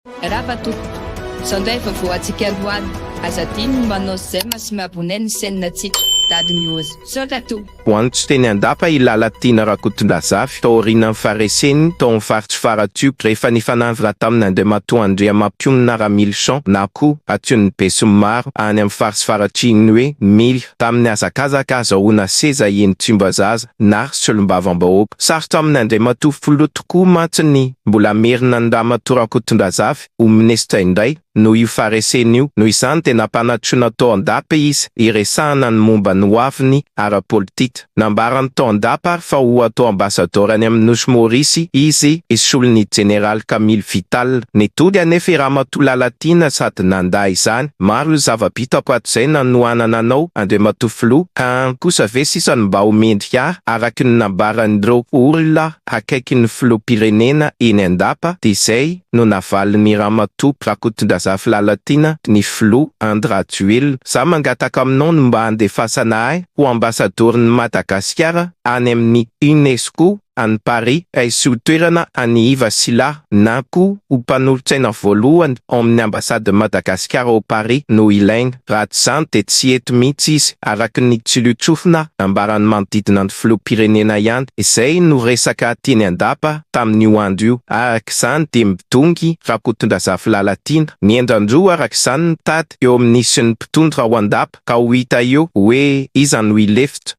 Rava tompoko. Zao ndray vaovao antsika androany. Aza adino ny manao j'aime sy mi-abonner ny chaîne tsika. Dady News. Misaotra tompoko. Voantso teny an-dapa i Lalatiana Rakotondrazafy taorian'ny fahareseny tao amin'ny faritr'i Faratioko rehefa nifanandrina tamin'Andriamatoa Andriamampionona Ramilison na koa antsoin'ny besinimaro any amin'ny faritr'i Faratsiho hoe Mily tamin'ny hazakazaka hazahoana seza eny Tsimbazaza na solombavambahoaka. Sarotra amin'Andriamatoa Filoha tokoa mantsy ny mbola hamerina an'i Ramatoa Rakotondrazafy ho minisitra indray noho io fahareseny io. Noho izany dia nampanantsoina tao an-dapa izy hiresahana ny momba ny hoaviny ara-politika. Nambarany tao an-dapa ary fa ho atao ambasadaoro any amin'ny Nosy Maorisy izy hisolo ny Jeneraly Camille Vital. Nitody anefa i Ramatoa Lalatiana sady nandà izany. Maro ny zava-bitako hatrizay nanohanana anao, Andriamatoa Filoha, ka any kosa ve sisa no mba ho mendrika ahy, araka ny nambaran'ireo olona akaiky ny Filoham-pirenena eny an-dapa, dia izay no navalin'i Ramatoa Rakotondrazafy Lalatiana ny Filoha Andry Rajoelina. Za mangataka aminao ny mba handefasana ahy ho ambasadaoron'i Madagasikara any amin'ny Unesco any Paris ka hisolo toerana an'i Iva Sylla na koa ho mpanolotsaina voalohany ao amin'ny ambasadin'i Madagasikara ao Paris no ilaina. Raha tsy izany dia tsy eto mihitsy izy, araka ny tsilotsofina nambaran'ny manodidina ny filoham-pirenena ihany. Izay no resaka teny an-dapa tamin'io andro io. Araka izany dia midongy Rakotondrazafy Lalatiana. Miendran-droa araka izany ny tady eo amin'ny sy ny mpitondra ao an-dapa ka ho hita eo hoe iza no hilefitra.